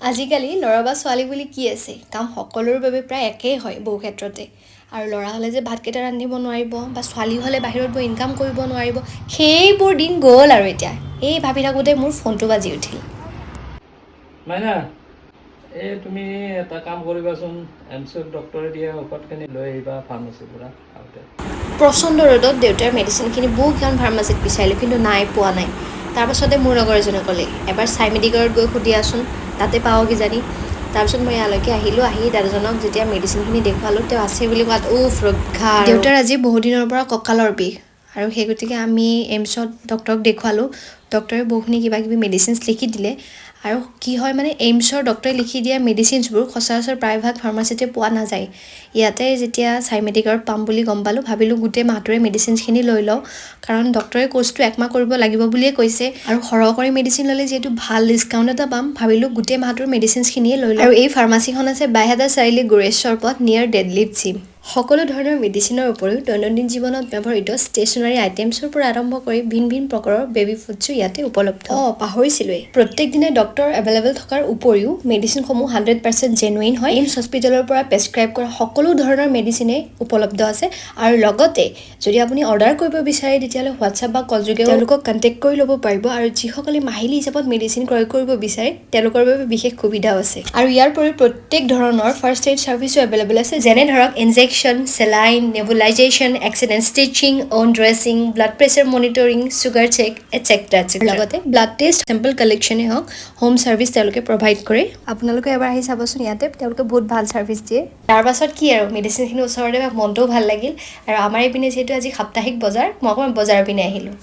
আজিকালি ল'ৰা বা ছোৱালী বুলি কি আছে? কাম সকলোৰে বাবে প্ৰায় একেই হয় বহু ক্ষেত্ৰতে। আৰু ল'ৰা হ'লে যে ভাতকেইটা ৰান্ধিব নোৱাৰিব বা ছোৱালী হ'লে বাহিৰত গৈ ইনকাম কৰিব নোৱাৰিব, সেইবোৰ দিন গ'ল। আৰু এতিয়া এই ভাবি থাকোঁতে মোৰ ফোনটো বাজি উঠিল। মাইনা, এই তুমি এটা কাম কৰিবাচোন। এমছত ডক্টৰে দিয়া ঔষধখিনি লৈ আহিবা ফাৰ্মাচীৰ পৰা আহোঁতে। প্ৰচণ্ড ৰ'দত দেউতাৰ মেডিচিনখিনি বহুকেইখন ফাৰ্মাচীত বিচাৰিলোঁ, কিন্তু নাই, পোৱা নাই। তাৰপাছতে মোৰ লগৰ এজনে ক'লে, এবাৰ চাই মেডিকেলত গৈ সুধি আছোন, তাতে পাওঁ কিজানি। তাৰপিছত মই ইয়ালৈকে আহিলোঁ। আহি দাদাজনক যেতিয়া মেডিচিনখিনি দেখুৱালোঁ, তেওঁ আছে বুলি কোৱাত উফ, ৰক্ষা! দেউতাৰ আজি বহুদিনৰ পৰা কঁকালৰ বিষ আৰু সেই গতিকে আমি এইমছত ডক্টৰক দেখুৱালোঁ। ডক্টৰে বহুখিনি কিবা কিবি মেডিচিনছ লিখি দিলে। আৰু কি হয় মানে, এইমছৰ ডক্টৰে লিখি দিয়া মেডিচিনছবোৰ সচৰাচৰ প্ৰায়ভাগ ফাৰ্মাচীতে পোৱা নাযায়। ইয়াতে যেতিয়া চাই মেডিকেলত পাম বুলি গম পালোঁ, ভাবিলোঁ গোটেই মাহটোৰে মেডিচিনছখিনি লৈ লওঁ, কাৰণ ডক্টৰে কোৰ্চটো একমাহ কৰিব লাগিব বুলিয়ে কৈছে আৰু সৰহ কৰি মেডিচিন ল'লে যিহেতু ভাল ডিছকাউণ্ট এটা পাম, ভাবিলোঁ গোটেই মাহটোৰ মেডিচিনছখিনিয়ে লৈ লওঁ। আৰু এই ফাৰ্মাচীখন আছে বাইহাটা চাৰিআলি, গোৰেশ্বৰ পথ, নিয়াৰ ডেডলিফ্ট জিম। সকলো ধৰণৰ মেডিচিনৰ উপৰিও দৈনন্দিন জীৱনত ব্যৱহৃত ষ্টেচনাৰী আইটেমছৰ পৰা আৰম্ভ কৰি ভিন ভিন প্ৰকাৰৰ বেবী ফুডছো ইয়াতে উপলব্ধ। অঁ, পাহৰিছিলোঁৱেই, প্ৰত্যেক দিনাই ডক্টৰ এভেইলেবল থকাৰ উপৰিও মেডিচিনসমূহ 100% জেনুইন হয়। এইমছ হস্পিটেলৰ পৰা প্ৰেছক্ৰাইব কৰা সকলো ধৰণৰ মেডিচিনেই উপলব্ধ আছে। আৰু লগতে যদি আপুনি অৰ্ডাৰ কৰিব বিচাৰে, তেতিয়াহ'লে হোৱাটছআপ বা কল যোগে তেওঁলোকক কণ্টেক্ট কৰি ল'ব পাৰিব। আৰু যিসকলে মাহিলী হিচাপত মেডিচিন ক্ৰয় কৰিব বিচাৰে, তেওঁলোকৰ বাবে বিশেষ সুবিধাও আছে। আৰু ইয়াৰ উপৰিও প্ৰত্যেক ধৰণৰ ফাৰ্ষ্ট এইড ছাৰ্ভিচো এভেইলেবল আছে, যেনে ধৰক injection, saline, nebulization, accident stitching, wound dressing, blood pressure monitoring, sugar check, etcetera etcetera. লগতে ব্লাড টেষ্ট, চেম্পল কালেকশ্যনেই হওক, হোম ছাৰ্ভিচ তেওঁলোকে প্ৰভাইড কৰে। আপোনালোকে এবাৰ আহি চাবচোন ইয়াতে, তেওঁলোকে বহুত ভাল ছাৰ্ভিচ দিয়ে। তাৰ পাছত কি আৰু, মেডিচিনখিনি ওচৰতে মনটোও ভাল লাগিল। আৰু আমাৰ এইপিনে যিহেতু আজি সাপ্তাহিক বজাৰ, মই অকণমান বজাৰৰ পিনে আহিলোঁ।